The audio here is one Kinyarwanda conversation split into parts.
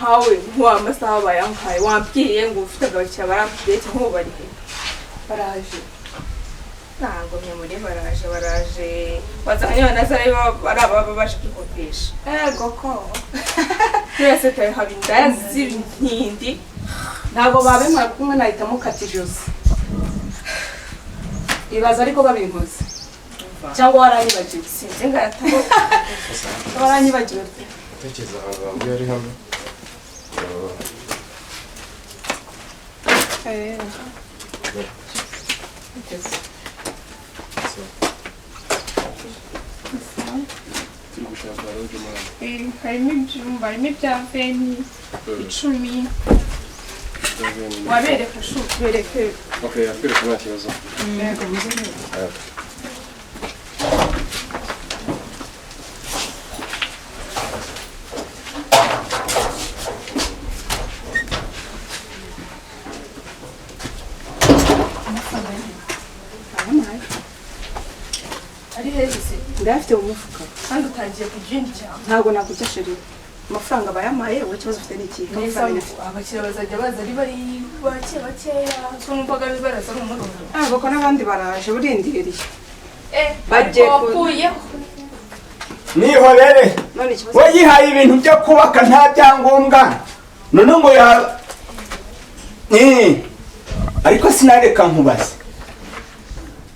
Nkawe nkuwa amasaha bayankaye wambwiye ngo ufite agabakira barambwiye cyangwa ngo bari he? Baraje. Ntabwo mwe muri baraje baraje. Wazanye na zari ari ababa baje kwikodesha. Ego ko. Twese haba indaya z'inkindi. Ntabwo babinkora kumwe nahita mukata ijosi. Ibaza ariko babinkoze. Cyangwa waranyibagiwe. Sinzi ngayataho. Waranyibagiwe pe. Tekereza ahantu bambwiye ari hano. Turi gushaka roge mani. Harimo ibyumba, harimo ibya veni, 10. Wabereka shu, bereke. Okay, yatwereka nta kibazo. Yego muze neza. Ari heza. Ndayafite mu mufuka. Kandi utangiye kujya. Ntabwo nakujya chérie. Amafaranga bayamaye, wowe ikibazo ufite ni iki? Neza, abakiriya bazajya baza ari bari bake bakeya. So numvaga bibaraza ari umurundo. Ntabwo ko n'abandi baraje burindiriye. Bagiye kuyeho. Nihorere. None ikibazo We yihaye ibintu byo kubaka nta byangombwa. None ngo ya ariko sinareka nkubaze.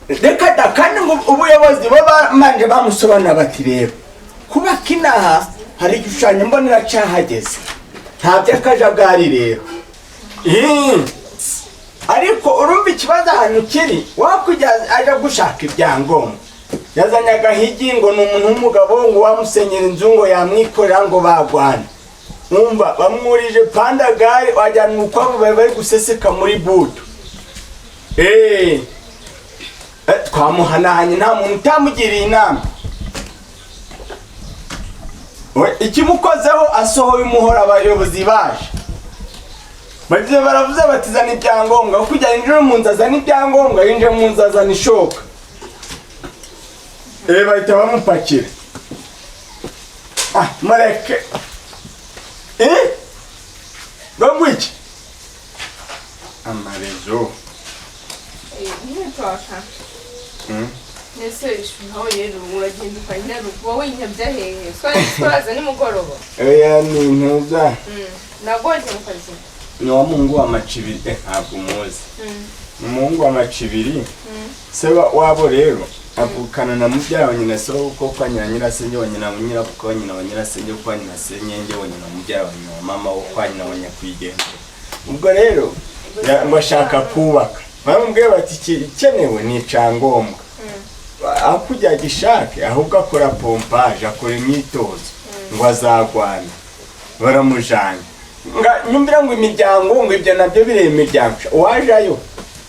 Reka da kandi ngo ubuyobozi bo bamanje bamusobanura bati rero kubaka inaha hari igishushanyo mbonera cyahageze nta by'akajagari rero. Ariko urumva ikibazo ahantu kiri wakujya aje gushaka ibyangombwa yazanye agahigi ngo ni umuntu w'umugabo ngo wamusenyera inzu ngo yamwikorera ngo bagwana. Umva bamwurije pandagare wajyana ukwabo bari guseseka muri buto. Twamuhanahanye nta muntu utamugiriye inama. Ikimukozeho asohoye umuhora abayobozi baje. Bagize baravuze batizana ibyangombwa kujya yinjira mu nzu azana ibyangombwa yinjira mu nzu azana ishoka. Bahita bamupakira. Mureke. Ngo iki? Amarezo. Ntitwaka. Nese nawe rero uragenda ukanyaruka wowe inyabya hehe? Twaza nimugoroba. Oya ni ntuza. Nagonje mu kazi. Ni wa mungu wa macibiri ntabwo umuzi. Umuhungu wa macibiri. Se wabo rero avukana na mubyara wa nyina so kuko kwa nyina nyirasenge wa nyina nyirabukwe wa nyina wa nyirasenge kwa nyina senyenge wa nyina mubyara wa nyina wa mama wo kwa nyina wa nyakwigendera. Ubwo rero bashaka kubaka. Bamubwiye bati ikenewe ni icyangombwa. Aho kujya gishake ahubwo akora pompage akora imyitozo ngo azagwana baramujanye. Nyumvira ngo imiryango ngo ibyo nabyo bireba imiryango uwajayo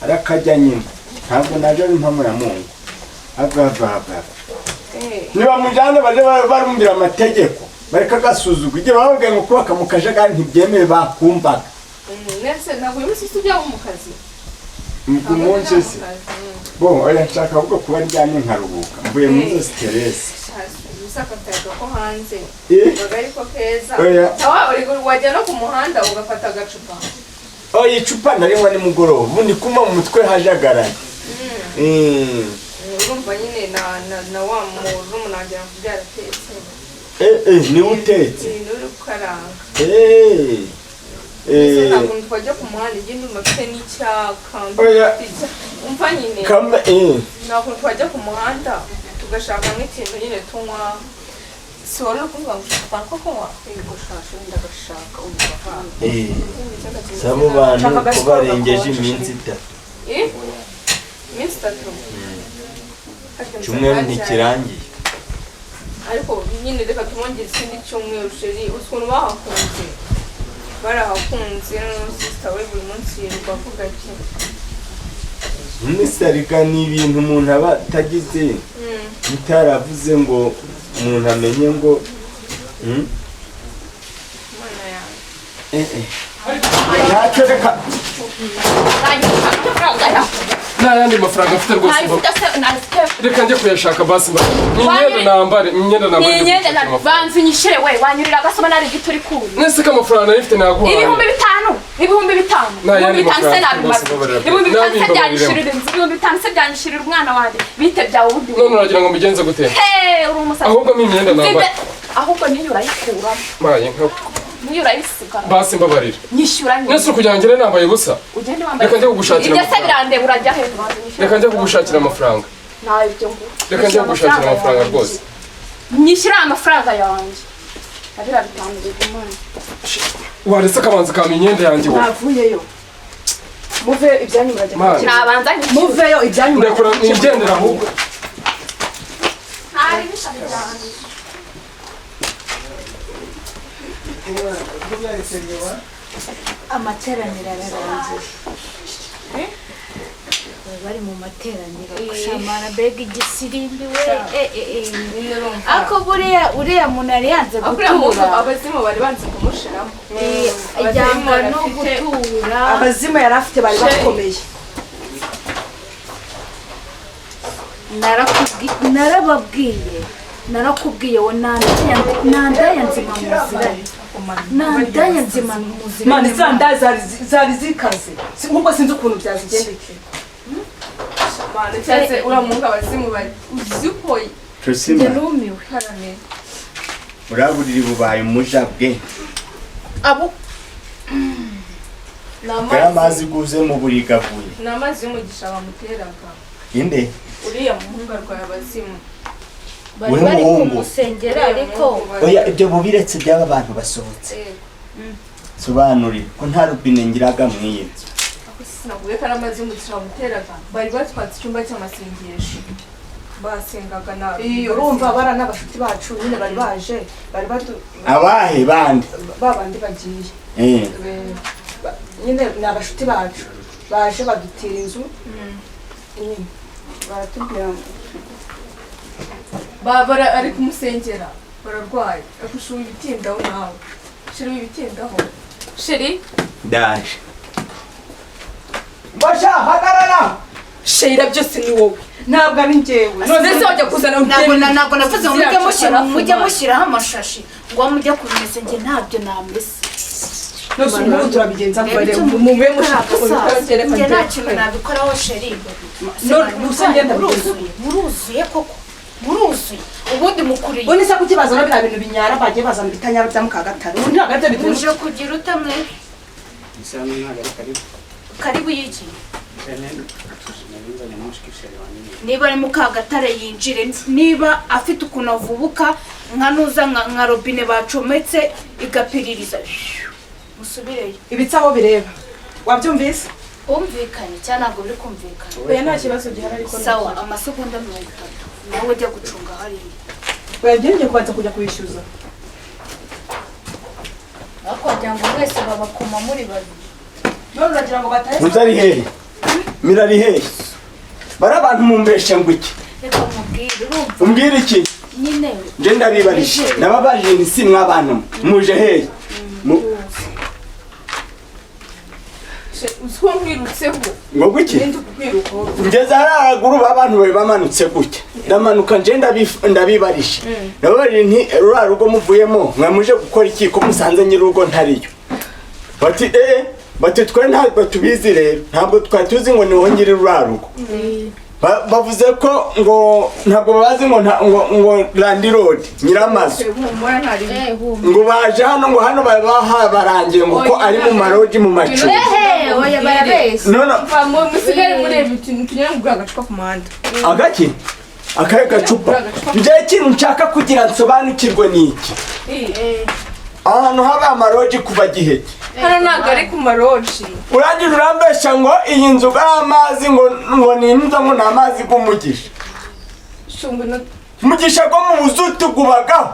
arakajya nyina ntabwo naje ari impamo ya Mungu. Ava. Niba mujane baje barumvira amategeko bareka gasuzugwa igihe bababwiye ngo kubaka mu kajagari ntibyemewe bakumvaga. Nese ntabwo uyu munsi tujya mu kazi. Ku munsi se bo oya nshaka ahubwo kuba ndyamye nkaruhuka mvuye muri zo stress. Usakataga ko hanze baga ariko keza. Wajya no ku muhanda ugafata agacupa. Oya icupa narinywa nimugoroba ubundi kuma mu mutwe hajagaraye. Urumva nyine na wa murumunangira byaratetse. Ni utetse. Ni uri gukaranga. Ntabwo twajya ku muhanda igenda umafite n'icyaka. Umva nyine. Ntabwo twajya ku muhanda tugashaka nk'ikintu nyine tunywa. Si wari uri kuvuga ngo ushaka ko kunywa? Yego shasha ndagashaka umva. Sabo bantu ko barengeje iminsi 3. Iminsi 3. Cyumweru ntikirangiye. Ariko nyine reka tumwongere ikindi cyumweru chérie ukuntu bahakunze. Barahakunze sister we buri munsi yirirwa avuga ati Nisarika ni ibintu umuntu aba atagize bitaravuze ngo umuntu amenye ngo ntacyo reka Nta yandi mafaranga mfite rwose. Ntayo ufite se? Ntayo ufite? Reka njye kuyashaka basi mba. Imyenda nambare, imyenda nambare. Ni imyenda na banza unyishyure we. Wanyurira agasoma nari igiti uri kuri. Nese ko amafaranga nari mfite naguhaye? 5000, 5000. Nta yandi 5000 se mafaranga nabimaze? rwose, mbabarira. 5000 se Nabimbabariremo. byanyishyurira inzu? 5000 se byanyishyurira umwana wanjye? Bite byawe ubundi? None uragira ngo mbigenze gute? He, uri umusazi. Ahubwo mpa imyenda nambare. Ahubwo niyo urayikuramo. Maye nka. Niyo urayisigara. Basi mbabarira. Nyishyura nyine. Nese uri kugira ngo ngere nambaye ubusa? Ugende wambaye. Reka njye kugushakira Ibyo se amafaranga. birandeba? Urajya he? Banza unyishyure. Reka njye kugushakira amafaranga. Ntayo ibyo ngo. Reka njye kugushakira amafaranga rwose. Nyishyura amafaranga yanjye, abira bitanu bigumane. Waretse akabanza ukampa imyenda yanjye wowe. Navuyeyo, muve ibyanyu murajya. Mana. Nabanza nyishyure. Muveyo, ibyanyu. Ndekura nigendera ahubwo. Ntari bishaka byanjye. Amateraniro ararangiye. Bari bari mu materaniro gushamara, mbega igisirimbi we! Eh, eh, eh. Ariko buriya uriya muntu yari yanze Akuriya muntu gutura. Abazimu bari banze kumushiramo. Yanga no gutura. Abazimu yari afite bari bakomeye. Narababwiye, narakubwiye wo, nandaya nzima muziranye, nandaya nzima muziranye. Mani, za nda zari zikaze. Nkuko sinzi ukuntu byazigendekeye. Mana, cyangwa se uriya muhungu abazimu bari uzi ko Cosima. Numiwe. Karame. Uraburiri bubaye umuja bwe. Abo ni Kaya amazi. Amazi guze mu burigavuye. Ni amazi y'umugisha bamuteraga. Inde? Uriya muhungu arwaye abazimu. Bari Uri bari umuhungu. kumusengera ariko. Oya, ibyo bubiretse by'aba bantu basohotse. Sobanurire ko nta rubine ngiraga mw'iyi nzu. Ako sinavuye ko ari amazi y'umugisha bamuteraga? Bari batwatse icyumba cy'amasengesho, basengaga nabi. Iyo urumva bara n'abashuti bacu nyine bari baje, bari badu Abahe bande? Ba bandi bagiye. Nyine ni abashuti bacu baje badutira inzu nyine baratubwira ngo Bara ari kumusengera, bararwaye. Akushuba ibitindaho nawe sheri, ibitindaho sheri. Ndaje. Basha, hagarara! Sheira, byose ni wowe, ntabwo ari njyewe. None se wajya kuzana Ntabwo navuze ngo mujye mushyiraho amashashi ngo mujye kubimesa, njye ntabyo namesa. None ubu turabigenza Reba mvare icyo mube mushaka. Kariya njye nta kintu nabikoraho sheri. None gusa ngenda. Muruzuye, muruzuye koko, muruzuye ubundi mukuriye. Ubundi se kuki bazana biriya bintu binyara? Bagiye bazana ibitanyara bya Mukagatare, ubu ntabwo aribyo bituje. Uje kugira utamwe karibu y'iki? Niba ari Mukagatare yinjire, niba afite ukuntu avubuka nka nuza nka robine bacometse igapiririza, musubireyo. Ibitse aho bireba, wabyumvise? Humvikanye cyangwa ntabwo biri kumvikana? Oya, nta kibazo gihari ariko. Sawa, amasegonda 30 nawe ujya gucunga hariya. Oya, ngiye kubanza kujya kubishyuza. Ariko wagira ngo mwese babakoma muri babiri. None uragira ngo batahe? Muzari hehe? Mirari hehe? Bari abantu mumbeshe ngo iki? Reka mubwire, urumva? Umbwire iki? Nyine. Nje ndabibarije. Nababajije nti si mwabana mwe. Muje hehe? Uzi ko nkwirutseho? Ngo guki? Ngende kukwirukaho. Ngeze hariya haruguru, abantu bari bamanutse gutya, ndamanuka nje ndabibarije, ndababarije nti ruriya rugo muvuyemo mwe muje gukora iki ko musanze nyir'urugo ntariyo? Bati eh, bati twe ntabwo tubizi rero, ntabwo twari tuzi ngo niho nyiri ruriya rugo. Bavuze ko ngo ntabwo bazi ngo ngo landlord nyiramazu Humura, ntari. ngo baje hano, ngo hano barangiye ngo ko ari mu maroji, mu macumbi. Ehe, oya, barabeshya. None Musigare mureba ikintu tunyura ngo agacupa ku muhanda. Agaki akahe gacupa? Njyewe ikintu nshaka kugira nsobanukirwe ni iki: ahantu haba amaroji kuva giheke? Hano ntabwo ari ku maroji. Urangije urambesha ngo iyi nzu ari amazi, ngo ni inzu, ngo ni amazi g'umugisha. Shungu no. Umugisha go mu buzutu gubagaho.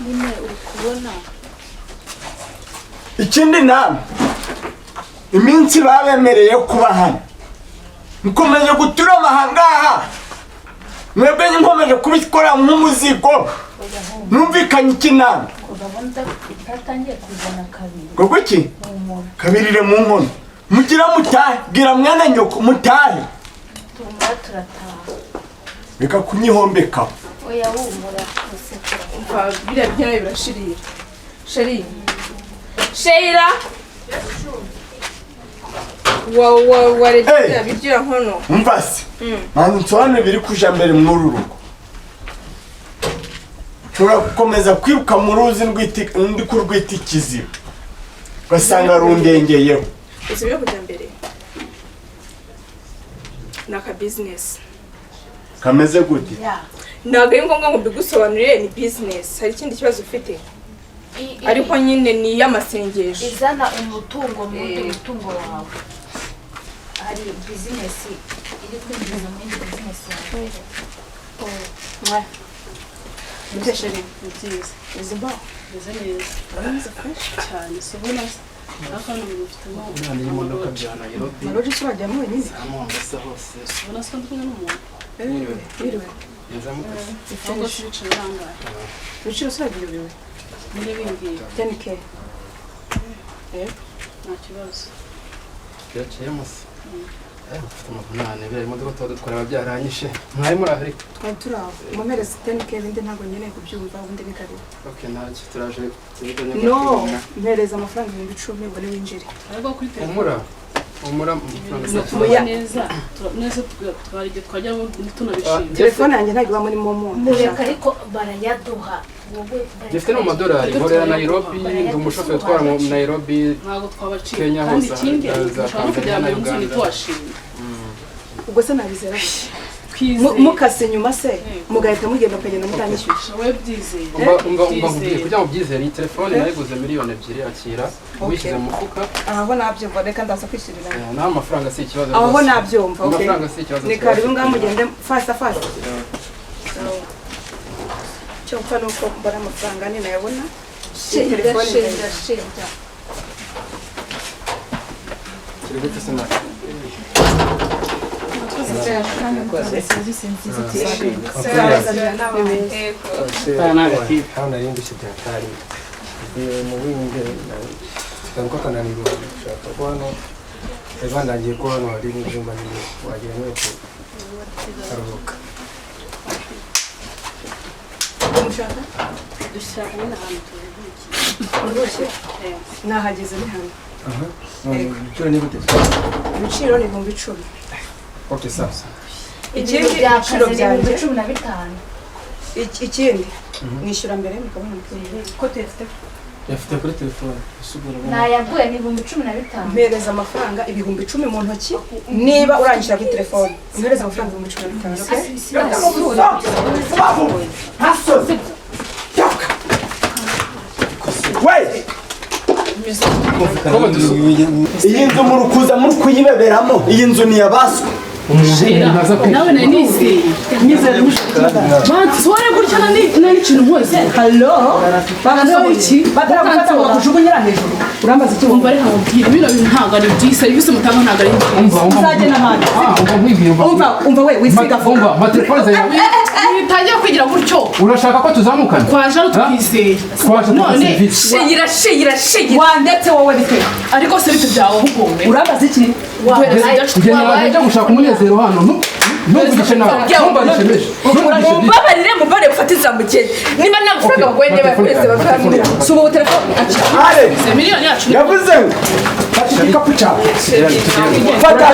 Nyine uri kubona. Ikindi namwe, iminsi babemereye kuba hano nkomeje guturama ahangaha, mwebwe nkomeje kubikora nk'umuzigo. Numvikanye iki namwe? Urabona utatangiye kuzana kabiri. Ngo kuki? Humura. Kabirire mu nkono. Mugira mutahe, bwira mwana nyoko mutahe. Tumura, turataha. Reka kunyihombeka. Oya, humura usekura. Umva, biriya byawe birashirira. Chérie, Sheila, wa wa warebye Hey! biriya biryo ya nkono? Umva se, manza nsobanure biri kuja mbere muri uru rugo. Nshobora gukomeza kwiruka mu ruzi ndi kurwita ikiziba, ugasanga rundengeyeho. Uzi ibyo kujya mbere ni aka business. Kameze gute? Ya. Ntabwo ari ngombwa ngo mbigusobanurire, ni business. Hari ikindi kibazo ufite? Ariko nyine ni iy'amasengesho. Izana umutungo mu wundi mutungo wawe. Hari business iri kwinjiza mu yindi business yawe. Bite, chérie? Ni byiza. Ubuzima? Meze neza. Urameze fresh. Cyane, si ubona se? Ariko hano umuntu ufitemo Umwana y'imodoka bya Nairobi. Maroji se urajyamo wenyine? Za Mombasa hose. Si ubona se ko ndi kumwe n'umuntu? Mwiriwe. Wiriwe. Neza mutasi. Ahubwo se ibiciro birangaye? Ibiciro se urabiyobewe? Nyine bimbwiye. 10K. Nta kibazo. Byaciyemo se? Mufite amavunane, biriya imodoka tuba dutwara biba byaranyishe. Mwari muri aho ariko? Twari turi aho. Mumpereze 10K, ibindi ntabwo nkeneye kubyumva, ubundi ni karibu. Okay, ntacyo, turaje tuziganye. No, mpereza amafaranga 10,000 ubone winjire. Ariko kuri telefone. Humura. Humura, amafaranga Ni si ukuvuga neza, neza twari igihe twajya tunabishima. Telefone yanjye ntabwo iba muri momo. Mureka, ariko barayaduha wowe. Gifite no mu madolari, nkorera Nairobi, ndi umushoferi utwara mu Nairobi, Ntabwo twabacika. Kenya Kandi hose, ikindi, za dushobora no kugera Tanzania na mu nzu Uganda. ntituwashime. Ubwo se nabizera? Twizeye. Mukase nyuma se mugahita mugenda, mukagenda mutanyishyuye? Wowe byizeye. Umva, umva, umva nkubwire. Byizeye. Kugira ngo ubyizere, iyi telefone nayiguze 2 miliyoni, akira wishyize mu mufuka. Aho nabyumva, reka ndaza kwishyurira. Naho amafaranga si ikibazo Aho rwose. nabyumva, okay. Amafaranga si ikibazo. Ni karibu, ngaho mugende fasta fasta. Icyo mpfa ni uko mbona amafaranga ninayabona. Sheila, Telefone. Sheila, Sheila. Kiri gute se nawe? Serivisi nziza Tuzabazanira n'abandi. Yego. Hano nari ndushye byatari, mvuye mu bindi kantu k'akananiro, ushaka ko hano bari bandangiye ko hano hari n'ibyumba bibiri wagira ngo kuruhuka. Mushaka? Dushaka nyine ahantu turuhukiye. Uruhushye? Nahageze, ni hano. Ibiciro ni gute? Ibiciro ni 10,000. Okay, sawa. Ikindi, ibiciro byanjye 15,000. Ikindi mwishyura mbere mukabona ko tuyafite. Yafite kuri telefone isubira. Nayaguye, ni 15,000. Mpereza amafaranga 10,000 mu ntoki. Niba urangije kuri telefone, mpereza amafaranga 15,000, okay? Ntasozi toka we. Iyi nzu muri kuza muri kuyibeberamo, iyi nzu ni iyabaswa. Nawe nari nizeye, nizeye bansore gutya, nari n'ikintu nkoze. Hello? Hano iki? Bataragufata ngo bakujugunyira hejuru, urambaza iki? Umva, reka nkubwire, bino bintu ntabwo ari byiza. Serivisi mutanga ntabwo ari nziza. Umva, umva. Uzajye n'ahandi. Ah, umva nkwibwira, umva. Umva, umva, we wisiga. Umva, mpa telefone zawe. Bitangiye kwigira gutyo. Urashaka ko tuzamukana? Twaje hano twizeye. Twaje tuka None serivisi. Sheila, Sheila, Sheila. Wandetse wowe, bite? Ariko se bite byawe ahubwo wowe? Urambaza iki? Duhereze ibyacu. Njye naje njya gushaka umunezero hano. Ntumvugishe nawe, ntumbarishe menshi, ntumvugishe byinshi. Mumbabarire, mumbabarire, gufata ijambo ugende. Niba nta mafaranga baguhaye, niba yakureze bakayamurira. Si ubu telefone? Are. Miliyoni yacu. Yavuze ngo fata igikapu cyawe, fata.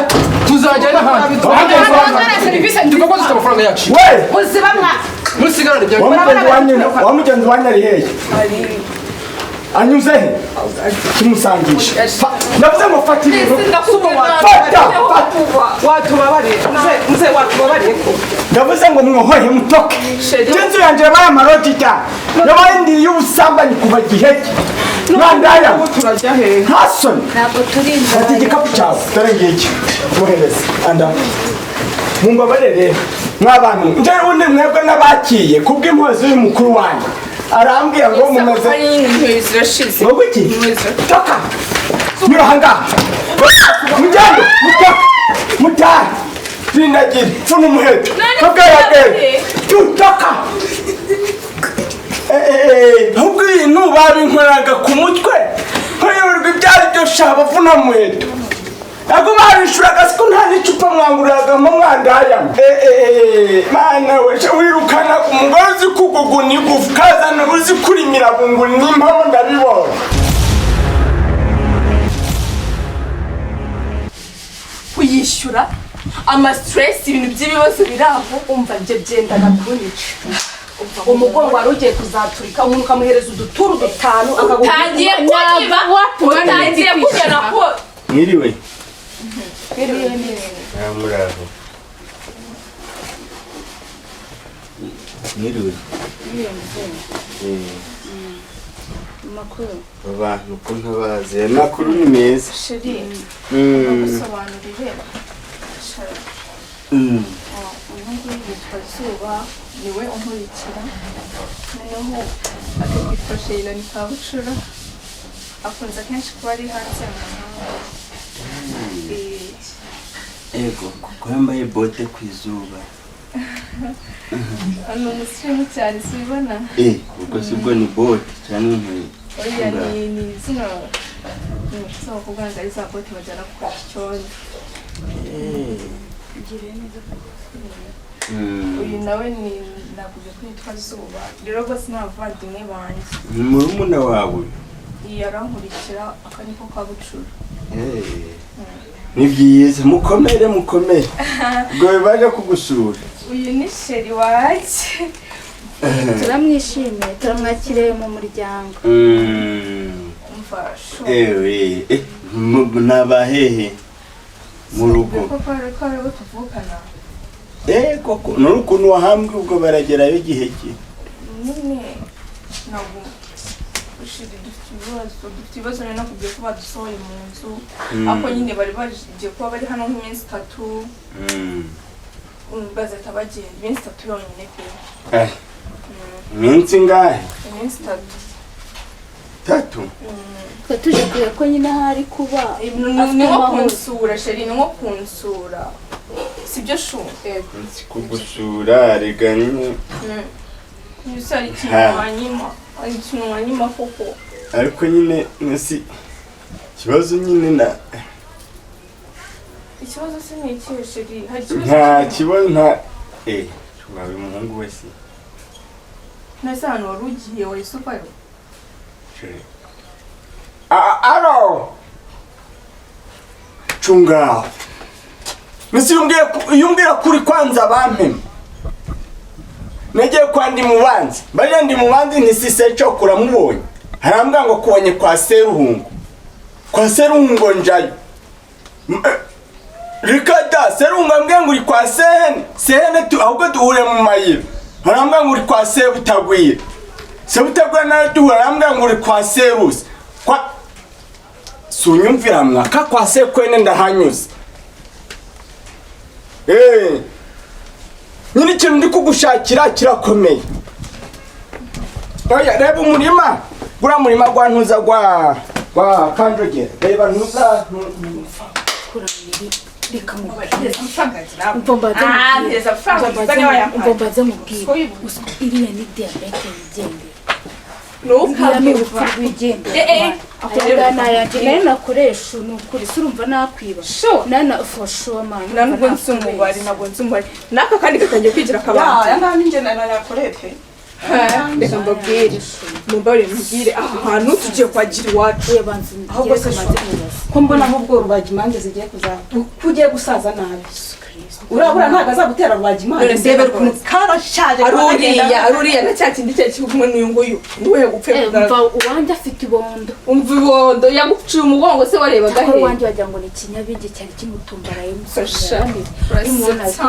Tuzajya n'ahandi. Ahangana serivisi nziza. Tuva ko dufite amafaranga yacu. We. Uziba mwa. Musigarane ibya Wa mugenzi wanyu, wa mugenzi wanyu ari hehe? Anyuze he? Kimusangisha. Ndavuze ngo fata ibintu, fata, fata. Watubabariye muze, watubabariye ko. Ndavuze ngo mwohohe mutoke. Inzu yanjye yabaye amaroti cyane, yabaye indiri y'ubusambanyi kuva gihe ki mwandaya. Ubu turajya hehe? Nta soni. Ntabwo turi Fata indaya. igikapu cyawe, dore ngiki, muhereze anda. Mumbabarire rero mw'abantu, njyewe ubundi mwebwe n'abakiye kubw'impuhwe z'uyu mukuru wanjye, arambwira ngo mumeze Impuhwe zirashize. Ngo iki? Toka, nyura ahangaha, mugende, mutoke, mutahe, rindagira pfuna umuheto kabwayabwera, tutoka. Ahubwo ibintu babinkoraga ku mutwe nkayoberwa ibyo ari byo sha, bavuna muheto. Ntabwo babishuraga, siko nta n'icupa mwanguriragamo mwandayamo. Mana we, sha, wirukana umugore uzi kuguguna igufu, kazana uzi kurimira bunguri, n'impamo ndabibonye. Kuyishyura ama stress, ibintu by'ibibazo biri aho. Umva, njye byendaga kunyica, umugongo wari ugiye kuzaturika. Umuntu ukamuhereza uduturu dutanu akaguha. Utangiye kunyiba, utangiye kunyana ko. Mwiriwe. Muraho. Mwiriwe. Amakuru? Abantu ko ntabazi, amakuru ni meza. Chéri, gusobanurire. Uyu nguyu yitwa Zuba, niwe unkurikira. Noneho akitwa Sheila, ni Kabucura, akunze akenshi kuba ari hanze mu mahanga. Ego, kuko yambaye bote ku izuba. Ni umusirimu cyane, sibibona? Eh, ubwo si bwo ni bote cyangwa inkweto? Oya, ni zino ni zo kuvuga ngo ari za bote bajyana gukoresha icyondo. Uyu nawe ni navuze ko yitwa Zuba. Rero bose ni abavandimwe banjye. Ni murumuna wawe? Iyi arankurikira, aka niko Kabucura. Eh, ni byiza, mukomere mukomere, ubwo baje kugusura. Uyu ni chéri wanjye. Turamwishimiye, turamwakiriye mu muryango. Umva shu. Ewe, nabahehe mu rugo? Koko ko aribo tuvukana. Eh, koko nuri ukuntu wahambwe, ubwo baragerayo igihe ki? Nyine ntabwo chéri, dufite ibibazo, dufite ibibazo. Nari nakubwiye ko badusohoye mu nzu, ariko nyine bari bagiye kuba bari hano nk'iminsi 3, bazahita bagenda iminsi 3 yonyine pe. Eh, iminsi ingahe? Iminsi 3. 3? Twe tuje kureba ko nyine aho ari kuba Ni afite nko amahoro. kunsura chéri, ni nko kunsura, sibyo shu? Yego. Nsi kugusura rega nyine. Mbese hari ikintu Ha. wanyima? Hari ikintu wanyima koko? Ariko nyine nsi ikibazo nyine na Ikibazo se ni ikihe, chéri? Hari ikibazo? Nta kibazo, nta wawe umuhungu wese. Nese ahantu wari ugiye wahise uvayo? Alo, cungaho misi iyo umbwira kuri kwanza bampema. Nagiye kwa Ndimubanzi, mbajya Ndimubanzi ntisise cyo kuramubonye, harambwa ngo kubonye kwa Seruhungo, kwa Seruhungo njayo. Rikada Seruhungo ambwiye ngo uri kwa Sehene, Sehene tu ahubwo duhure mu mayira, harambwa ngo uri kwa Sebutagwira, Sebutagwira nawe duhure, arambwira ngo uri kwa Serusi, kwa sunyumvira mwaka kwa Sekwene ndahanyuze. Nyine ikintu ndi kugushakira kirakomeye. Oya, reba umurima, guriya murima gwa ntuza gwa Kanjogera, reba ntuza. Reka Mpereza amafaranga yanjye nawe. Umva mbanze Ah, mubwire. mpereza amafaranga Umva gusa niba yampaye. Umva mbanze mubwire. Siko yibuka. Usiko iriya ni diyabete yigendera, iriya ni urupfu Ntukabyumva. rwigendera. Eh, eh. Aya ngaya ni ayanjye nayo nakoresha, ni ukuri si urumva nakwiba. Sure. Nana for sure man. Nta nubwo nzi umubare, ntabwo nzi umubare. N'aka kandi gatangiye kwigira akabandi. Aya ngaya ni njye nayakoreye pe. Reka mbabwire, mumbabarire mbwire, aha hantu tugiye kwagira iwacu. Oya, banza Ahubwo se umbwire, shu, kamanze mubaze. Ko mbona ahubwo rubagimpande zigiye kuza, ko ugiye gusaza nabi, urabura ntabwo azagutera rubagimpande. None se Ndebera ukuntu karashaje. Ari uriya, ari uriya na cya kindi cye kiri kumwe n'uyu nguyu, niwe gupfuye. Eh, Kugaragara. umva, uwanjye afite ibondo. Umva ibondo yaguciye umugongo se, warebaga Cyakora he? uwanjye wagira ngo ni ikinyabindi cyari kimutumbaraye. Fasha. Urasetsa.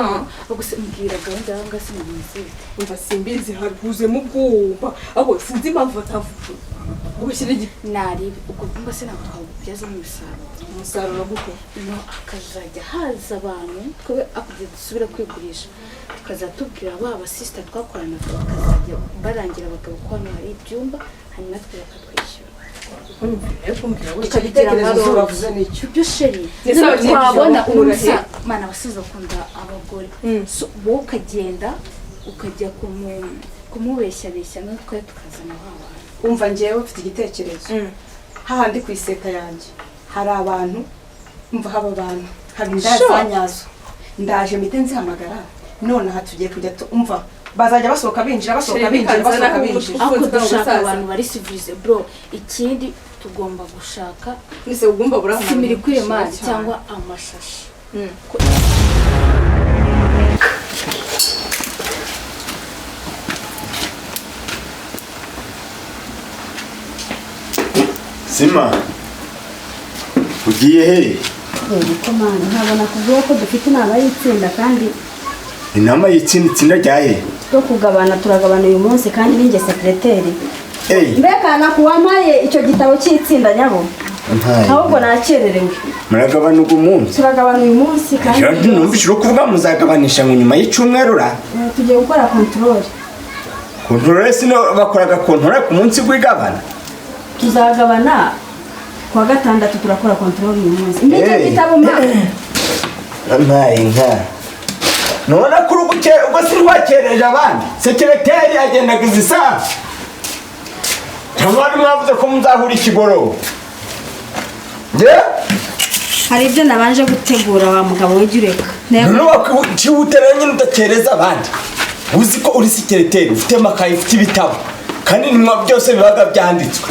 Gusa mbwira gahunda yawe ngaho sinameze bite? Umva, simbizi, haruzemo ubwoba, ahubwo sinzi impamvu batavuga ngo bashyire Naribi ubwo bwumva se ntabwo twabubyazamo umusaruro. Umusaruro gute? No akazajya haza abantu, twebwe akugira dusubire kwigurisha, tukazatubwira ba basisita twakoranaga, bakazajya barangira abagabo ko hano hari ibyumba, hanyuma twe bakatwishyura. Icyo gitekerezo Zuba avuze nicyo. Ibyo chéri. Ese Noneho ababyeyi twabona bakura umusa he? mana, abasize bakunda abagore. Mm. So, wowe ukagenda ukajya ku Kumubeshyabeshya natwe tukazana wa bantu. Umva, njyewe mfite igitekerezo. Hahandi ku iseta yanjye hari abantu, umva, haba abantu, haba indaya za nyazo. Ndaje mpite nzihamagara nonaha, tugiye kujya umva, bazajya basohoka binjira, basohoka Chéri, binjira, bikanzana basohoka ahubwo binjira. Ariko Ufunzwe dushaka umusaza. abantu bari civilisé, bro. Ikindi tugomba gushaka Nise ugomba burahamara. Simirikwire mani cyangwa amashashi. Sima, ugiye he? Ko mana, ntabwo nakubwiye ko dufite inama y'itsinda kandi? Inama y'itsinda? Itsinda rya he? Ryo kugabana, turagabana uyu munsi kandi ninjye secrétaire. Eyi. Mbega nakuwampaye icyo gitabo cy'itsinda nyabo? Mpaye. Ahubwo nakererewe. Muragabana ugu munsi? Turagabana uyu munsi kandi. Ejo numvise uri kuvuga muzagabanisha ngo nyuma y'icyumweru ra. Tugiye gukora contrôle. Contrôle? Sino bakoraga contrôle ku munsi w'igabana? Tuzagabana kuwa gatandatu, turakora contrôle uyu munsi. N'icyo gitabo ma. Mpaye nka nubona ko uri ubwo sinwakereje abandi. Secrétaire agendaga izi saha, cyangwa wari mwavuze ko muzahura ikigoroba nge? Hari ibyo nabanje gutegura, wa mugabo w'ijya ureka. None wakihutira nyine udakereza abandi, uzi ko uri secrétaire, ufite amakayi, ufite ibitabo, kandi nimwa byose bibaga byanditswe.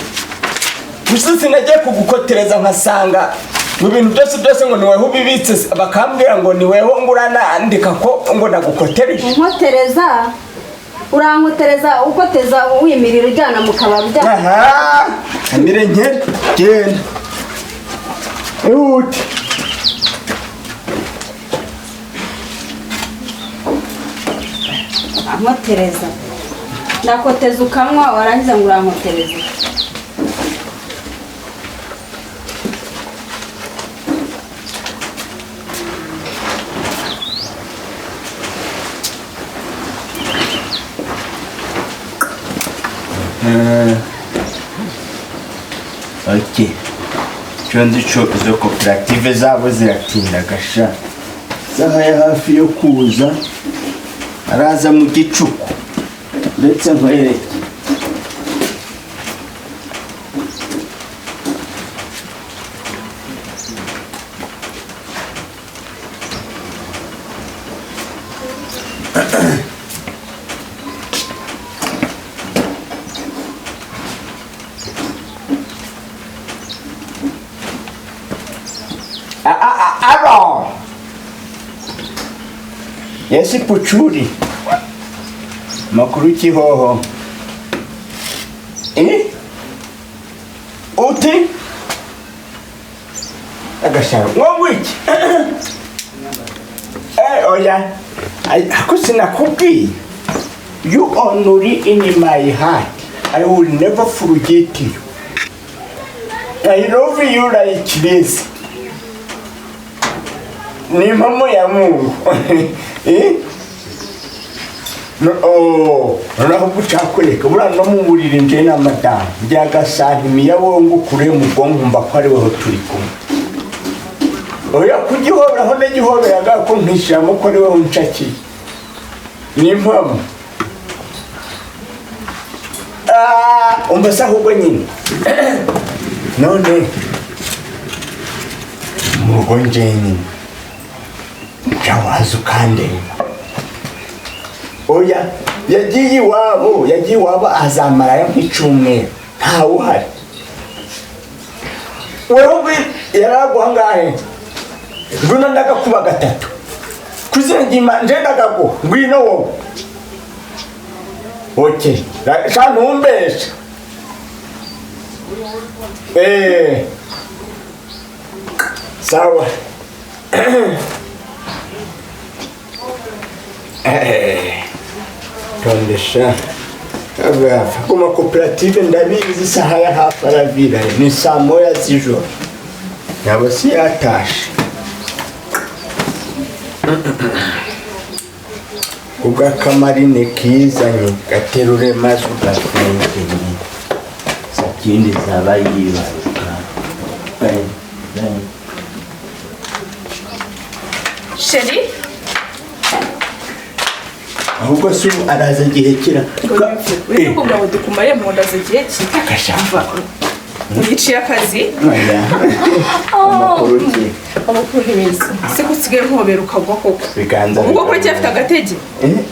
Gusa sinagiye kugukotereza nkasanga mu bintu byose byose ngo ni weho ubibitse, bakambwira ngo ni weho ngo uranandika ko ngo nagukotereje. Unkotereza, urankotereza, ukoteza wimirira ujyana mu kabari ujyana. Aha kamire nkere, genda ihute. Ankotereza, ndakoteza ukanywa, warangiza ngo urankotereza. Ok, icyo nzi cyo, izo koperative zabo ziratindaga sha. Isaha ya hafi yo kuza, araza mu gicuku ndetse nkwereke. Alo. Yes, Puchuri. Makuru kihoho. Eh? Uti? Agasharo. Ngo wiki? Eh, oya. Ay, ako sinakubwiye. You are only in my heart. I will never forget you. I love you like this. Ni impamo ya Mungu. Eh? No, oh, noneho gucakwereka buriya no mu buriri nje na madamu byagasanti wongo kure mu bwonko, mba ko ari weho turi kumwe. Oya, kugihoberaho n'igihoberaga ko nkishiramo ko ari weho nshakiye, ni impamo. Ah, umva se, ahubwo nyine none mu rugo nje nyine njawaza ukandeba. Oya, yagiye iwabo, yagiye iwabo, azamarayo nk'icyumweru ntawe uhari. Wewe yaraguha ngahe? Ngwino, ndagakuba gatatu ku izina ry'Imana, nje ndagaguha, ngwino wowe. Okay, sha, ntumbeshe. Sawa. Tondesha ku makoperative, ndabizi isaha ya hafi aravira, ni saa 1 z'ijoro, yaba si yatashe. Ubw'akamarine kizanye gaterure maze ugatwenge, sakindi zaba yibaruka. Chéri. Ahubwo se ubu araza igihe kira. Uretse kuvuga ngo dukumare mu nda zigiye ki? Agashamba. Yiciye akazi. Oya. Amakuru ki? Amakuru ni meza. Se ko usigaye nkobera ukagwa koko? Biganza. Ubwo ko cyafite agatege?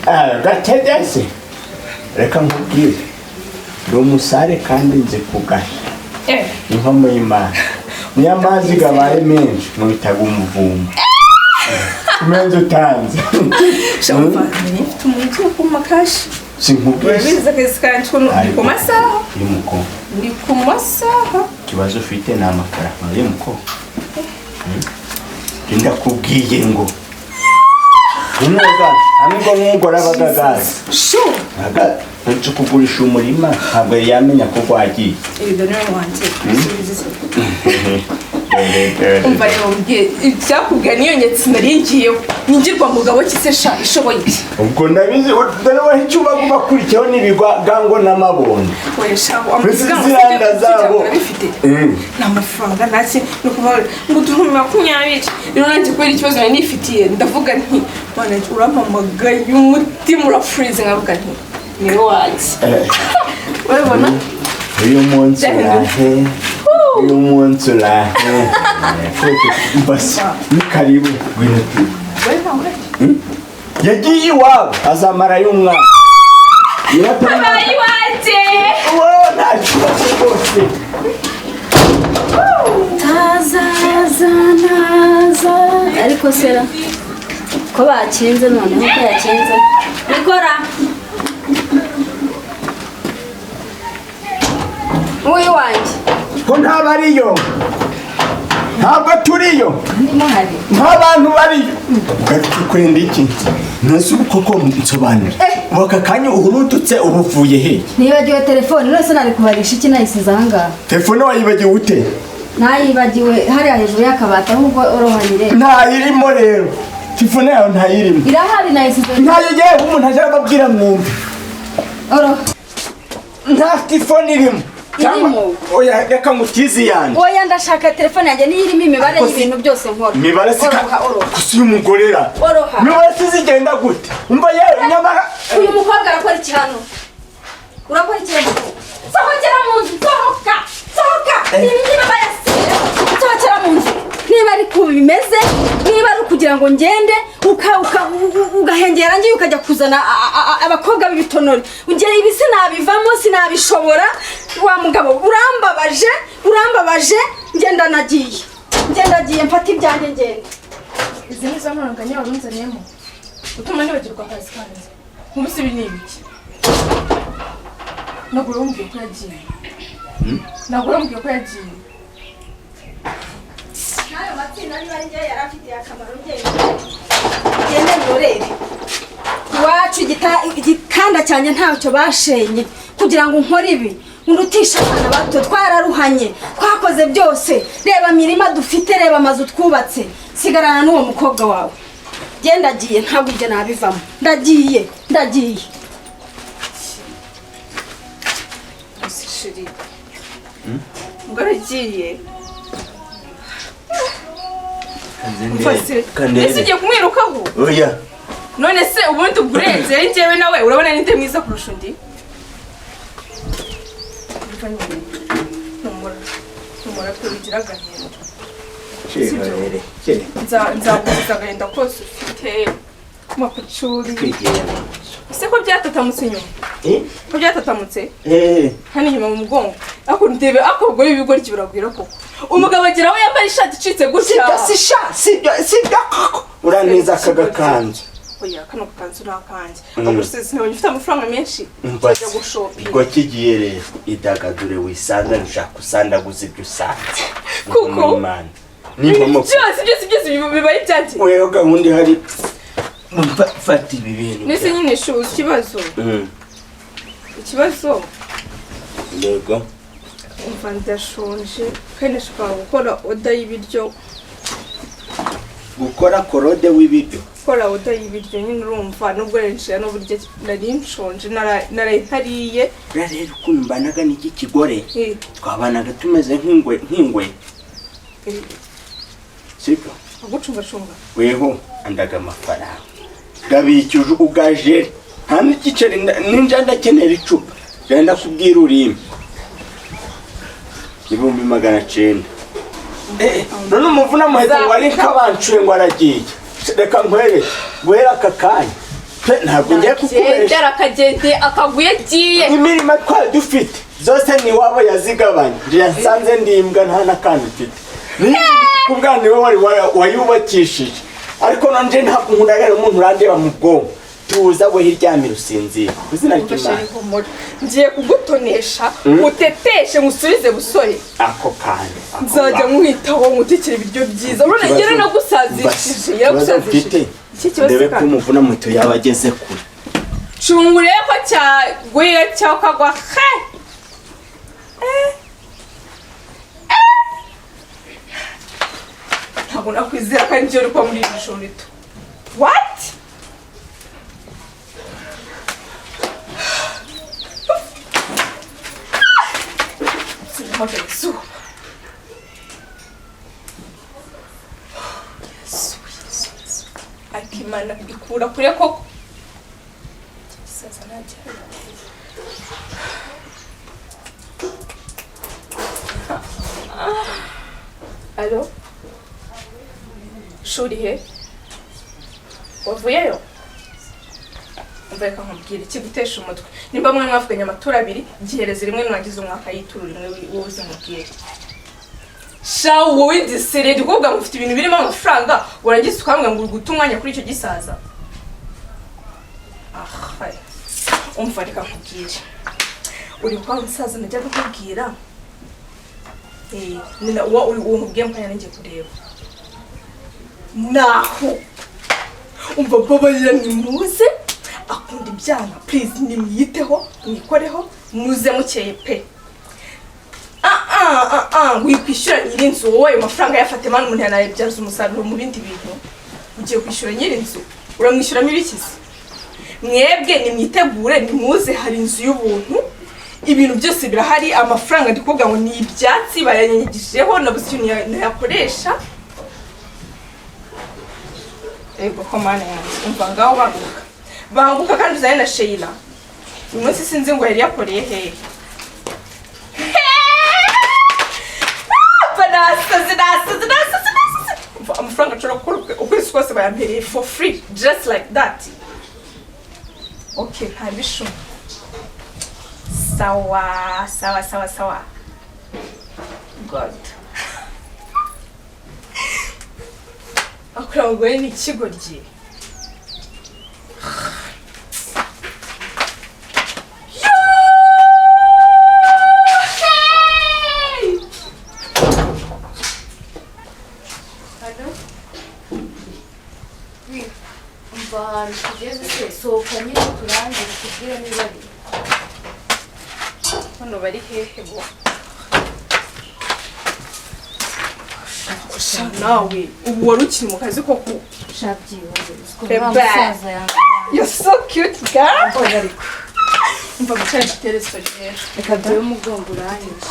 Agatege se. Reka nkubwire. Ndi umusare kandi nzi kugasha. Inkomo y'Imana. Niyo amazi gabaye menshi mubitaga umuvumba. Umenze utanze. Shamba, mfite umuntu wo kumakashi. Sinkubwise. Urabizi akazi kanje ko ndi ku masaha. Y'umuko. Ndi ku masaha. Ikibazo ufite ni amafaranga y'umuko. Ndakubwiye ngo umwuga nubwo nk'umugore aba agagaza. Shu! Uretse kugurisha umurima ntabwo yari yamenya ko wagiye. Ibyo ni wanjye. Umva rero mbwiye ibyakubwiye niyo nyetsi nari ngiyeho. Ningirwa mugabo ki se sha ishoboye iki? Ubwo ndabizi dore wowe icyo uba ubakurikiyeho n'ibigwa n'amabondo. Oya sha Mbese ziranda zabo. Bifite. Ni amafaranga ntaki ni ukuvuga ngo 20,000. Rero nanjye kubera ikibazo nari nifitiye ndavuga nti Mana urampamagaye umutima urafurize nkavuga nti ni wanjye. Urabona? Uyu munsi urahe. Uyu munsi urahe. Basi ni karibu ngwino. Yagiye iwabo azamara y'umwaka. Abaye iwanjye. Wowe nta kibazo rwose. Tazaza naza ariko sera ko bakinze noneho ko yakinze ikora uyu wanjye ko ntabariyo ntabwo turiyo ndimo hari nta bantu bariyo ugakwenda iki ntuzi koko nsobanura aka kanya uhurututse ubuvuye he? Nibagiwe telefone none nari kubarisha iki nayisize aha ngaha. Telefone wayibagiwe ute? Nayibagiwe hariya hejuru y'akabati ahubwo orohanyire. Ntayirimo rero. Telefone yawe ntayirimo. Irahari nayisize. Ntayo umuntu aje ababwira mwumve. Oro. Nta telefone irimo. Irimo. Oya reka ngutize yanjye. Oya ndashaka telefone yanjye niyo irimo imibare y'ibintu byose nkora. Imibare sika. Kusi umugorera. Oroha. Imibare sizigenda gute? Umva yewe nyamara uyu mukobwa arakora iki hano? Urakora iki hano? Sohokera mu nzu, sohoka. Sohoka. Niba bayasira. Sohokera mu nzu. Niba ari ku bimeze, niba ari kugira ngo ngende ugahengera ngiye ukajya kuzana abakobwa b'ibitonore. Ungere ibi sinabivamo sinabishobora. Wa mugabo urambabaje, urambabaje, ngenda nagiye. Ngenda nagiye mfata ibyanjye ngenda. Izi ni zo mpanganya warunzaniyemo. Utuma nibagirwa akazi kanjye. Nkubusi ibi ni ibiki? Ntabwo urambwiye ko yagiye. Ntabwo urambwiye ko yagiye. Nayo matsinda niba ari njye yarafitiye akamaro ngende. Ngende nurebe. Iwacu igitanda cyanjye ntacyo bashenye kugira ngo nkore ibi. Undutisha abana bato twararuhanye twakoze byose. Reba mirima dufite, reba amazu twubatse. Sigarana n'uwo mukobwa wawe. Genda agiye ntabwo ibyo nabivamo. Ndagiye, ndagiye. Shiri. Ngaragiye. Ese ugiye kumwirukaho? Oya. None se ubundi ugurenze ari njyewe nawe urabona ninde mwiza kurusha undi? Numura. Numura twigira agahinda. Nzaguza agahinda kose ufite kumapucuri. Ese ko byatatamutse inyuma? Ko byatatamutse? Hano inyuma mu mugongo. Ako ndebe ako gore ibigori biragwira koko. Umugabo agira aho yambaye ishati icitse gutya. Sibyo sisha, sibyo sibyo koko. Urantiza aka gakanzu. Oya kano gakanzu ni akanjye. Ahubwo sinabonye ufite amafaranga menshi. Njya gushopinga. Ubwo kigiye rero idagadure wisanze nshaka usandaguza ibyo usanze. Kuko byose byose byose bibaye ibyanjye. Wewe gahunda ihari. Fata ibi bintu. Nese nyine shu ikibazo. Ikibazo. Yego. Umva ndashonje kandi nashaka gukora oda y'ibiryo. Gukora korode w'ibiryo. Gukora oda y'ibiryo nyine urumva nubwo renshira n'uburyo nari nshonje naraye ntariye. Rero ukuntu mbanaga n'iki kigore. Twabanaga tumeze nk'ingwe nk'ingwe. Sibyo? Agucunga cunga. Weho andaga amafaranga. Gabikije ugaje. Nta n'igiceri ninja ndakenera icupa. Genda kubwira urimi. 900,000. None umuvuna muheto ngo ari nk'abancuye ngo aragiye. Reka nkwereke guhera aka kanya. Ntabwo ngiye kukubesha. Akagende akaguye agiye. Imirimo twari dufite zose ni wabo yazigabanye. Yasanze ndi imbwa nta n'akantu mfite. Kubwa niwe wari wayubakishije. Ariko nanje ntabwo nkundagara umuntu urandeba mu bwonko. Tuza we hiryamira usinzira. Izina ry'Imana. Ngiye kugutonesha uteteshe ngusubize busore. Ako kanya. Nzajya nkwitaho ngutekera ibiryo byiza. Urone ngere nagusazishije, yaragusazishije. Iki kibazo ndebe ko umuvuna muto yabageze kure. Cungure ko cyaguye cyakagwa he. Ntabwo nakwizera ko ari byo uri kuba muri iri joro rito. What? Sinahamagara izuba. Yesu, Yesu, Yesu. Ariko Imana ikura kure koko. Gisaza ntajya. Alo? Shuri he? Wavuyeyo? Umva reka nkubwire ikigutesha umutwe. Nimba mwe mwavuganye amaturo abiri, gihereze rimwe nurangiza umwaka yitura rimwe wowe uzimubwire. Sha wowe ndisereri kuvuga ngo ufite ibintu birimo amafaranga, warangiza ukambwira ngo uri guta umwanya kuri icyo gisaza. Ah, umva reka nkubwire. Uri kwa musaza najya kukubwira. Nina uwo uri uwo nkubwiye mukanya nanjye kureba. Naho umva babarira nimuze akunda ibyana, please nimwiteho mwikoreho muze mukeye pe. Wikwishyura nyirinzu wowe ayo mafaranga yafate mani umuntu yanayabyaza umusaruro mu bindi bintu. Ugiye kwishyura nyirinzu uramwishyuramo ibikize. Mwebwe nimwitegure nimuze hari inzu y'ubuntu, ibintu byose birahari, amafaranga ndi kuvuga ngo ni ibyatsi bayanyanyagijeho nabuze ikintu nayakoresha. Ego ko mana yanjye umva ngaho banguka banguka kandi uzane na Sheila. Uyu munsi sinzi ngo yari yakoreye hehe. Nasaze nasaze nasaze nasaze. Amafaranga nshobora gukora ukwezi kose bayampereye for free just like that. Okay, nta bishuma. Sawa sawa sawa sawa. God. Akora ngo ni ikigoryi. Sohoka nyine turangize tubwire niba ari hano bari hehe bo. Sha nawe ubu wari ukiri mu kazi koko. Sha byihuse. You're so cute girl. Umva gucara dutere story rero. Reka dore umugongo uranyishe.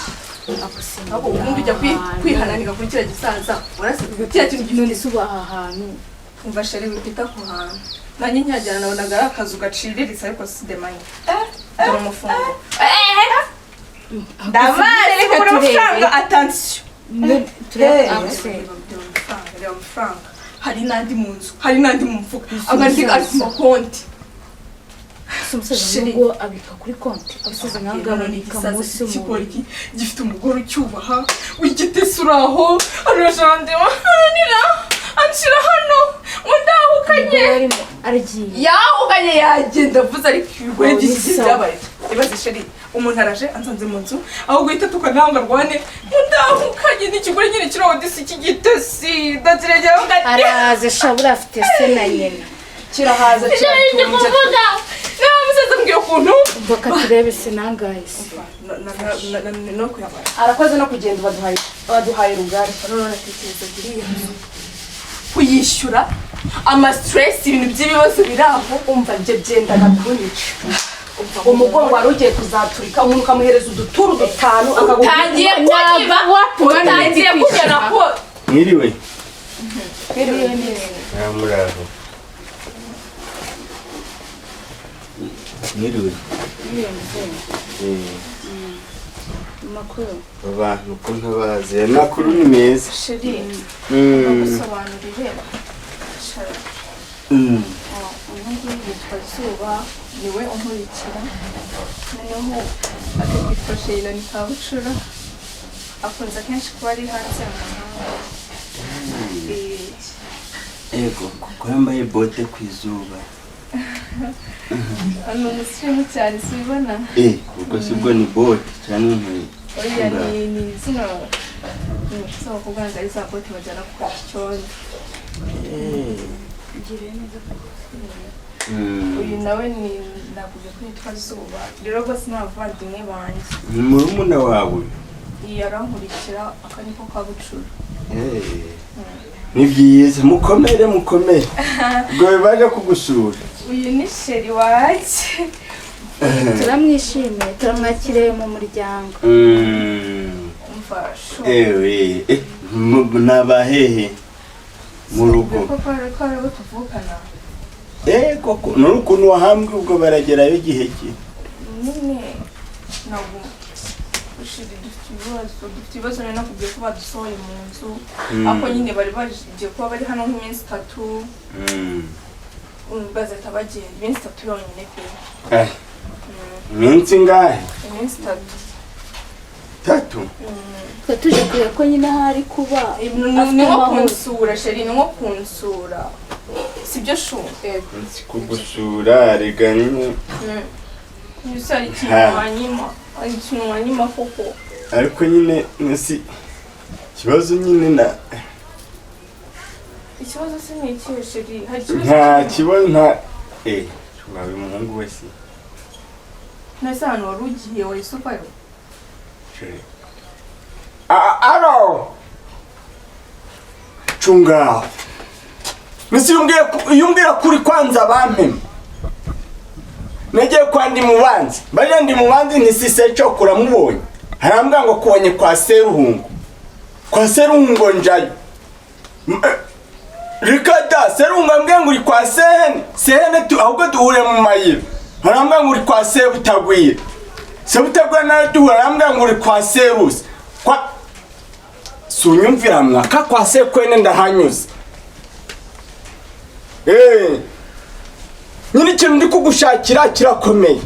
Abo ubundi ujya kwihananira kuri kiriya gisaza. Urasiga kiriya kintu none se uba aha hantu. Umva sheri wita ku hantu. Nanjye nkihagera nabonaga ari akazu gaciriritse ariko si demanye. Dore umufungo. Ndabazi Reka kuri turebe. amafaranga attention. Turebe. Reba amafaranga. Hari n'andi mu nzu, hari n'andi mu mufuka. Amandi ari ku makonti. Umusaza nubwo abika kuri konti. Abasaza nk'aba babika munsi y'ikigoryi gifite umugore ucyubaha w'igitesi uraho arajande nira anshira hano ngo ndahukanye. Aragiye. Yahukanye yagenda avuze ariko ibigore by'iki byabaye. Ibaze sheri umuntu araje ansanze mu nzu aho guhita tukananga rwane ngo ndahukanye n'ikigore nyine kiraho disi cy'igitesi ndakiregera avuga ati Araze shabura afite se na nyina. Kirahaza kiratunze. Nta musaza mbwiye ukuntu. Mboka turebe se nangahe se. No kuyabara. Arakoze no kugenda baduhaye rugari. None natekereza biriya nzu kuyishyura ama stress ibintu by'ibibazo biraho umva nje byendaga kunyica. Umugongo wari ugiye kuzaturika umuntu ukamuhereza uduturu dutanu akagutangiye kunyiba utangiye kunyana ko Mwiriwe. Mwiriwe neza. Muraho. Mwiriwe. Amakuru? Abantu ko ntabazi, amakuru ni meza. Chéri, bagusobanurire. Shara. Uyu nguyu yitwa Zuba, niwe unkurikira. Noneho akitwa Sheila, ni Kabucura, akunze akenshi kuba ari hanze mu mahanga. Ego, kuko yambaye bote ku izuba. Ni umusirimu cyane, sibibona? Eh, ubwo si bwo ni bote cyangwa inkweto? Oya, ni zino inkweto z'abakobwa, ari za bote bajyana gukoresha icyondo. Uyu nawe ni nakubwiye ko yitwa Zuba. Rero rwose ni abavandimwe banjye. Ni murumuna wawe? Iyi arankurikira, aka niko Kabucura. Ni byiza, mukomere mukomere, ubwo baje kugusura. Uyu ni chéri wanjye. Turamwishimiye, turamwakiriye mu muryango. Umva shu. Ewe, nabahehe mu rugo? Koko ko ari abo tuvukana. Eh, koko nuri ukuntu wahambwe, ubwo baragerayo igihe ki? Nyine ntabwo chéri, dufite ibibazo. Nari nakubwiye ko badusohoye mu nzu, ariko nyine bari bagiye kuba bari hano nk'iminsi 3, bazahita bagenda, iminsi 3 yonyine pe. Eh, iminsi ingahe? Iminsi 3. 3? Twe tuje kureba ko nyine aho ari kuba Ni afite nko amahoro. kunsura chéri, ni nko kunsura, sibyo shu? Yego. Nsi kugusura rega nyine. Mbese hari ikintu Ha. wanyima? Hari ikintu wanyima koko? Ariko nyine nsi ikibazo nyine na Ikibazo se ni ikihe chéri? Hari ikibazo? Nta kibazo, nta wawe umuhungu wese. Nese ahantu wari ugiye wahise uvayo? Chéri. Alo, cunga misi, iyo umbwira kuri kwanza bampema nagiye kwa ndi mubanzi, bariya ndi mubanzi ntisise cyo kuramubonye, harambwira ngo kubonye kwa Seruhungu, kwa Seruhungu njayo. Rikada Seruhungu ambwiye ngo uri kwa Sehene, Sehene tu ahubwo duhure mu mayira, harambwira ngo uri kwa Sebutagwira, Sebutagwira nawe duhura, arambwira ngo uri kwa Serusi, kwa sunyumvira mwaka kwa Sekwene ndahanyuze. Nyine ikintu ndi kugushakira kirakomeye.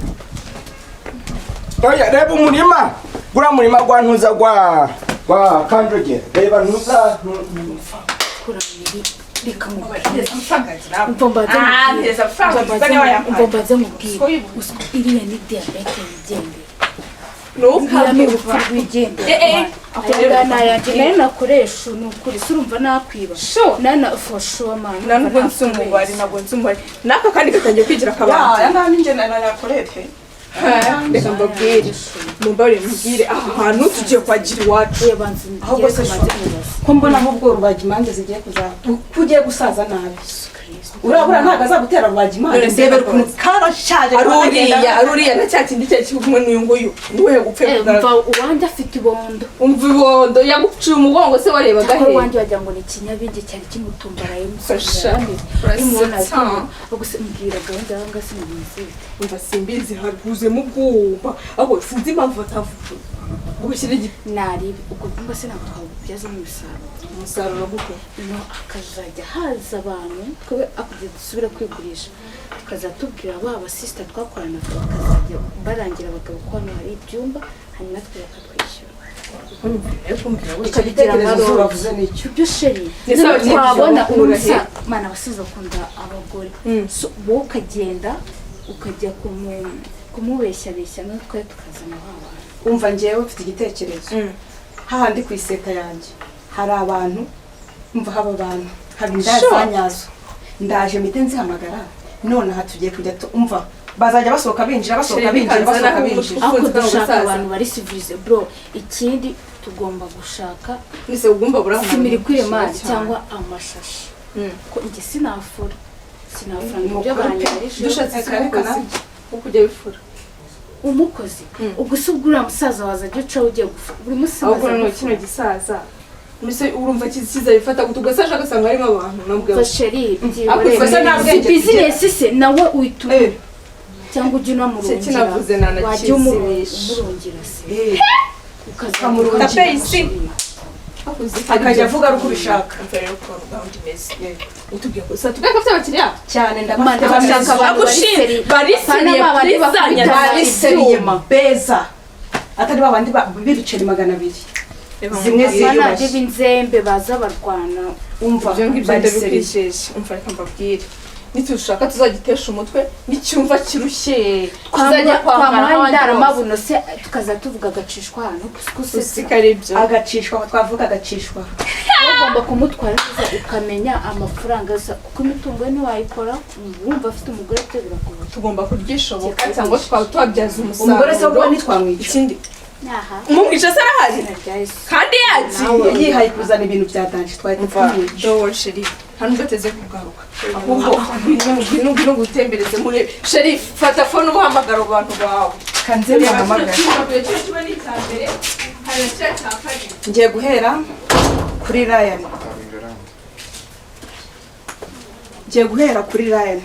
Oya, reba umurima, guriya murima gwa ntuza, gwa Kanjogera, reba ntuza. Reka mubwire. Mpereza amafaranga ngira. Umva mbanze Ah, mubwire. mpereza amafaranga Umva ngira niba yampaye. Umva mbanze mubwire. Usiko yibuka. Usiko iriya ni diyabete yigendera. Iriya ni urupfu rwigendera. Eh, eh. Aya ngaya ni ayanjye nayo nakoresha, ni ukuri si urumva nakwiba. Sure. Nana for sure man. Nta nubwo nzi umubare, ntabwo nzi umubare. N'aka kandi gatangiye kwigira Ya, akabati. aya ngaya ni njye nayakoreye pe. Reka mbabwire, mumbabarire mbwire, aha hantu tugiye kwagira iwacu. Oya, banza Ahubwo se umbwire, shu, manze mubaze. ko mbona ahubwo rubagimpande zigiye kuza, ko ugiye gusaza nabi, urabura ntabwo azagutera rubagimpande. None se Ndebera ukuntu karashaje. Ari uriya, ari uriya na cya kindi cyari kiri kumwe n'uyu nguyu, niwe gupfe. Eh, umva, uwanjye afite ibondo. Umva ibondo, yaguciye umugongo se warebaga Cyakora he? uwanjye wagira ngo ni ikinyabindi cyari kimutumbaraye. Fasha, urasetsa. Gusa mbwira, gahunda yawe ngaho sinameze bite? Umva, simbizi, haruzemo ubwoba, ahubwo sinzi impamvu batavuga ngo bashyire Naribi ubwo bwumva se ntabwo twabubyazamo umusaruro? Umusaruro gute? No akazajya haza abantu, twebwe akugira dusubire kwigurisha, tukazatubwira ba basisita twakoranaga bakazajya barangira abagabo ko hano hari ibyumba, hanyuma twe bakatwishyura. Icyo gitekerezo Zuba avuze nicyo. Ibyo chéri. Ese Noneho abagiye twabona kujya bakura he? umusa mana, abasize bakunda abagore. So, wowe ukagenda ukajya kumubeshyabeshya, natwe tukazana ba bantu. Umva, njyewe mfite igitekerezo. Hahandi ku iseta yanjye hari abantu, umva, haba abantu, haba indaya Sure. za nyazo. Ndaje mpite nzihamagara none aha, tugiye kujya umva, bazajya basohoka binjira, basohoka Chéri, binjira, bikanzana basohoka umutwe. binjira. Ariko Ufunze dushaka umusaza. abantu bari civilisé bro. Ikindi tugomba gushaka Nise ugomba buri ahantu simirikwire mani cyane. cyangwa amashashi, ko njye sinafura ngo Ni ibyo ukuri pe. banyereje. Dushatse Reka, reka umukozi wo kujya bifura. Umukozi? Ubwo se ubwo uriya musaza waza ajya ucaho ugiye gufura buri munsi? Ahubwo Waza noneho gufura. kino gisaza mbese urumva kizabifata gute? Ugasaje agasanga harimo abantu nabwo. Umva chéri, Ariko byihorere. ikosa nta Si bwenge bizinesi se nawe uhita Eh, Cyangwa ujye unamurungira. Kinavuze Wajya nanakizimisha. umurungira se. Ukamurungira. Tapeyisi. Akajya avuga ari uko ubishaka. Umva rero ukuntu gahunda imeze. Utubwiye ko tubwiye ko afite abakiriya. Cyane, ndabafite. Mana, bashaka abantu bari seri. Bariseriye. Bana babandi Prizanya. bakubita Bariseriye ibyuma. beza, atari babandi b'ibiceri 200 zimwe Bana ziyubashye. b'inzembe baza barwana. Umva, Ibyo ngibyo bariseriye. ndabikwijeje. Umva, reka mbabwire, nitushaka tuzagitesha umutwe, nicyumva kirushye tuzajya kwambara Twamuha nk'abandi bose. indaramabuno se, tukaza tuvuga agacishwa ahantu gusetsa. Usika ari ibyo. Agacishwa, twavuga agacishwa. Ugomba kumutwara neza, ukamenya amafaranga yose, kuko imitungo ye ntiwayikora wumva afite umugore byo biragoye. Tugomba kuryishoboka cyangwa twaba tubabyaza Umugore se umusaruro. ubwo ntitwamwica? Ikindi, Aha. umumwica se arahari Izina rya Yesu. kandi yagiye. Yihaye kuzana ibintu bya danger, twahita Umva, tumwica. don't worry chérie, nta nubwo ateze kugaruka. Ahubwo ngwino, ngwino, ngwino ngutembereze murebe. Chérie, fata phone ubahamagara abo bantu bawe. Kanze Reba kino muhamagara. cyumba, kino kiba ni icya mbere, hari na kiriya cya kabiri. Ngiye guhera kuri Ryan, ngiye guhera kuri Ryan.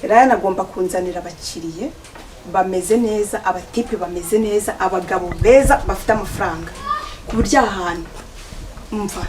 Ryan agomba kunzanira abakiriye bameze neza, abatipe bameze neza, abagabo beza bafite amafaranga, ku buryo aha hantu, umva.